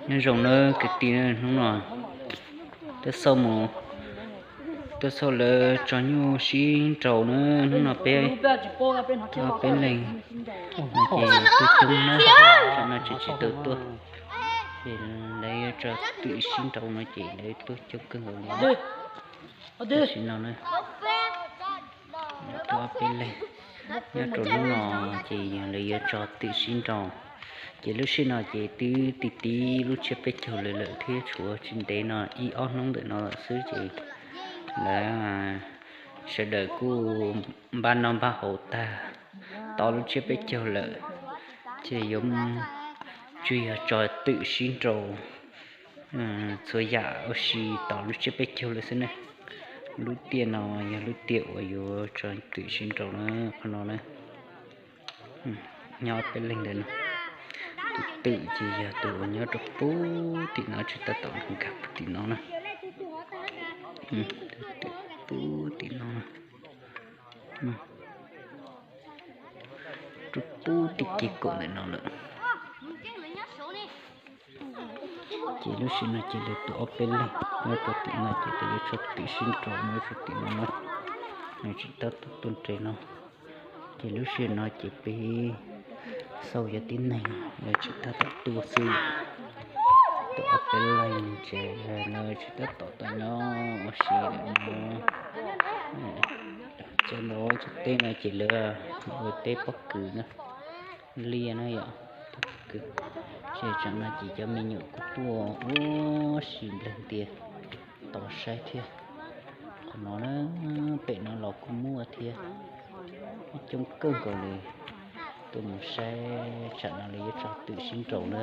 Nyob zoo nawb kwv tij, hnub no tuaj xauj mus, tuaj xauj lawv tso nyuj sib nraus na. Hnub no peb, peb leeg ces tuaj coob na, tam no tsis tsis tau tuaj, ces lawv yuav tso twm sib nraus no ces lawv tuaj coob kawg nkaus li. Tam sim no na, tuaj ob peb leeg nyob rau hnub no ces yog lawv yuav tso twm sib nraus. Ces lub sij no ces twb ti ti lub tsiab peb caug lawm lawm thiab, tshuav tsis ntev no ib ob hnub ntawm no lawm xwb ces lawv sawv daws kuj npaj noj npaj haus tag, tos lub tsiab peb caug lawm ces yuav tsuas yog tso twm sib nraus txhua yam ua si tos lub tsiab peb caug lawm xwb ne. Lub tiaj no yog lub tiaj uas yuav tso twm sib nraus na, qhov no na. Nyob peb leeg ntawm no, tus twm ces yog tus uas nyob rau pub tim no, tsis tab tom nkag pub tim no na. Tus twm pub tim no na, rau pub tim ceg kaum ntawm no lawm. Ces lub sij no ces lawv tuaj ob peb leeg nyob rau tim no ces lawv yuav tso twm sib nraus nyob rau tim no na, tsis tab tom tuaj nres no. Ces lub sij no ces peb xauj cov tib neeg lawv tsis tab tom tuaj xwb. Tuaj ob peb leeg ces lawv tsis tab tom tuaj nyob ua si lawm no. Cov no cov teb no ces lawv ua teb pob kws na, liaj na yom, teb pob kws. Ces tsam no ces cov me nyuam kuj tuaj ua si nplawg ntias tos saib thiab. Qhov no na, pem no los kuj muaj thiab, coob kawg nkaus li. Tuaj mus saib tsam no lawv yuav tso twm sib nraus na,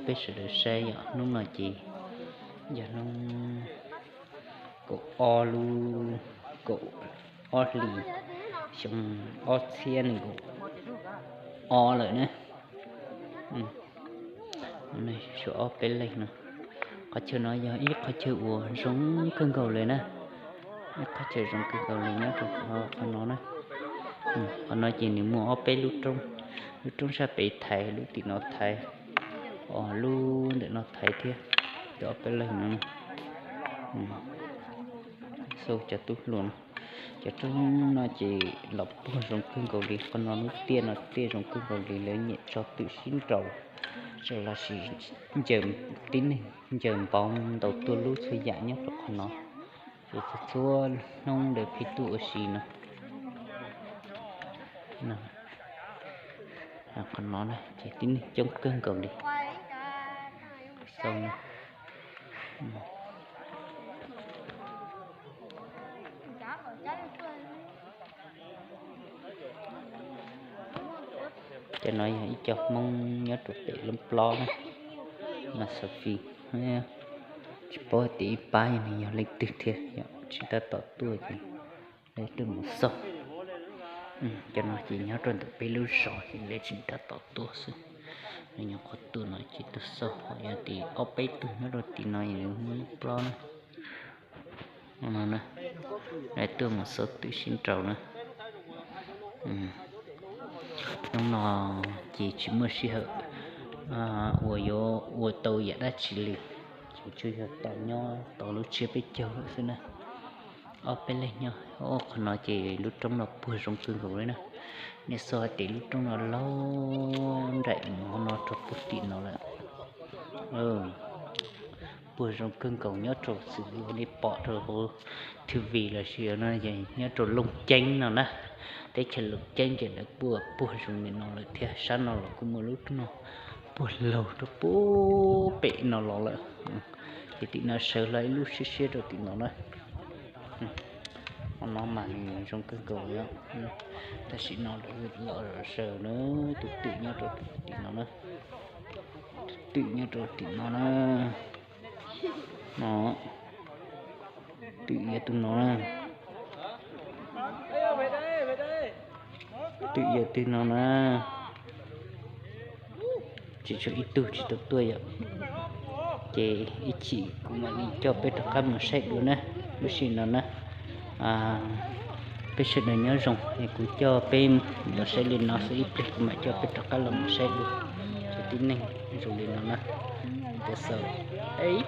peb sawv daws saib yom. Hnub no ces yog hnub kaum ob lub, kaum ob hlis xyoo ob txhiab nees nkaum ob lawm na. Suav ob peb leeg no, qhov chaw no yog ib qhov chaw uas zoo kawg nkaus li na, ib qhov chaw zoo kawg nkaus li nyob rau qhov no na. Qhov no ces nws muaj ob peb lub roob, lub roob sab pem thaiv, lub tim no thaiv, os lub ntawm no thaiv thiab. Cov ob peb leeg no, xauj cov tub hluas no, cov roob no ces los puag zoo kawg nkaus li. Qhov no lub tiaj no tiaj zoo kawg nkaus li, lawv nyiam tso twm sib nraus, tso los sis ncaws tib neeg ncaws npov ntaus tuaj lub txhua yam nyob rau qhov no. Ces txhua txhua hnub lawv pheej tuaj ua si no. Qhov no na ces tib neeg coob kawg nkaus li. Cov no yog ib co Hmoob nyob rau pem Loob Plob na, mas Sophie, tsis paub tias ib pab yog nws yog leej twg thiab, tsis tab tom tuaj ces lawv tuaj mus xauj. Cov no ces nyob rau ntawm peb lub zos ces lawv tsis tab tom tuaj xwb, lawv nyuam qhuav tuaj no ces tuaj xauj, ho yog tias ob peb tug nyob rau tim no es nws muaj Loob Plob na. No na, lawv tuaj mus xauj twm sib nraus na. Hnub no ces tsis muaj sij hawm uas yuav ua tau yam dab tsi li, ces tsuas yog tos nyob tos lub tsiab peb caug lawm xwb na. Ob peb leeg nyob, qhov no ces lub roob no puag zoo kawg nkaus li na. Nej xauj hais tias lub roob no laug nraim mus no rau puag tim no lawm. Puag zoo kawg nkaus, nyob rau xws li uas nej pom rau hauv T V los sis no, nyob rau Looj Ceeb no na, teb chaws Looj Ceeb ces lawv puag puag zoo li no lawm thiab. Sab no los kuj muaj lub roob no puag laug rau puag pem no los lawm. Ces tim no sawv los ib lub siab siab rau tim no na. Qhov no mas nws zoo kawg nkaus li. Tam sim no lawv los zaws na, tus twm nyob rau tim no na, tus twm nyob rau tim no na. No, twm yog tus no na, twm yog tus no na. Tsis tshuav ib tug tsis tau tuaj yom. Ces ib chim kuv mam li coj peb rov qab mus saib dua na. Lub sij no na, peb sawv daws nyob zoo es kuv coj peb los saib li no xwb, ib pliag kuv mam coj peb rov qab los mus saib dua. Cov tib neeg zoo li no na. Tuaj xwb. Ej,